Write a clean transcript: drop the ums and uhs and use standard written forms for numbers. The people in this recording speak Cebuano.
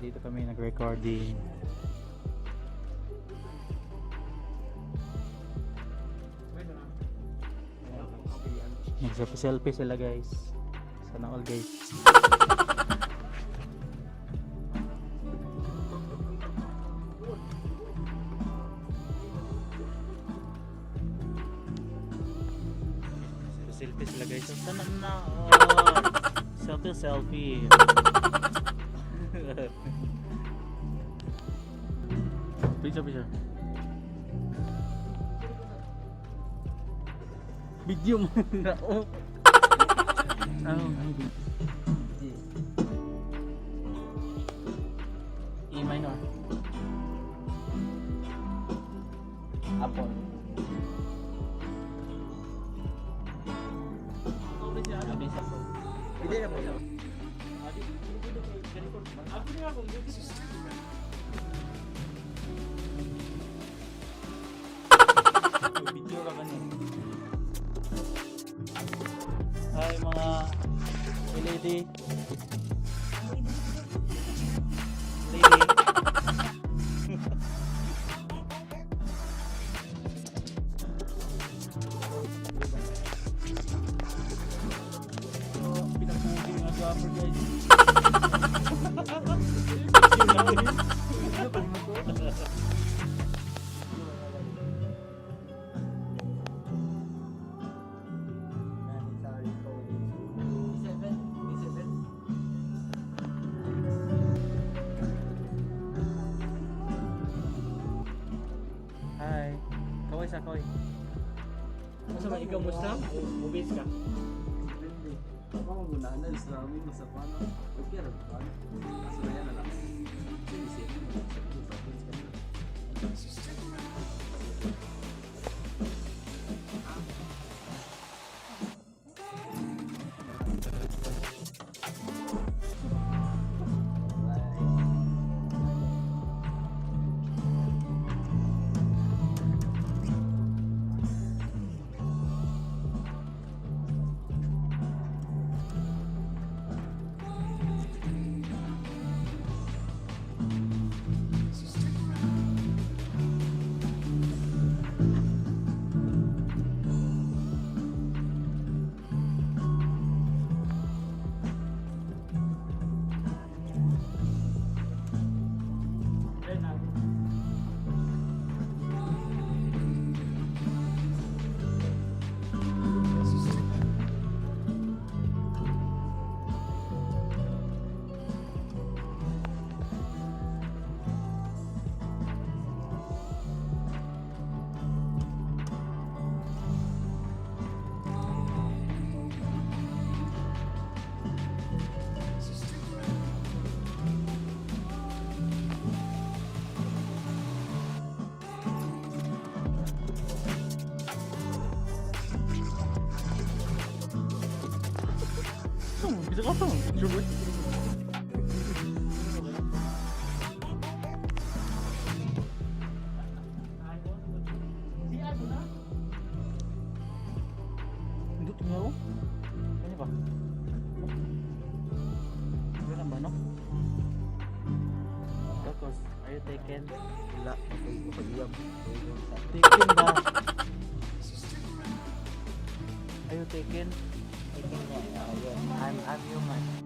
Dito kami nag-recording. Nag-selfie sila, guys. Sana all, guys. Selfie sila, guys. Sana na all. Selfie, selfie. Picture, picture. Video mo na, oh. Oh, G. E minor. Apple. Hindi na po siya. Video ka ba niya? Hi, mga lady. Lady. Oh, pinapugi nga drummer, guys. D7, D7. Hi. Kaway sa kaway. Asa ba ikaw, Muslim o mubis ka? Depende. Ako muna na Islami sa paano. Okay ra ba? Kaso na yan na lang. Sige, sige. Bisa ka pa. Picture mo. Indot nga ako. Ano ba? Ganun ba, no? Tapos, are you taken? Wala, okay, mapag-iyam. Taken ba? Are you taken? Taken niya. Ayun. I'm human.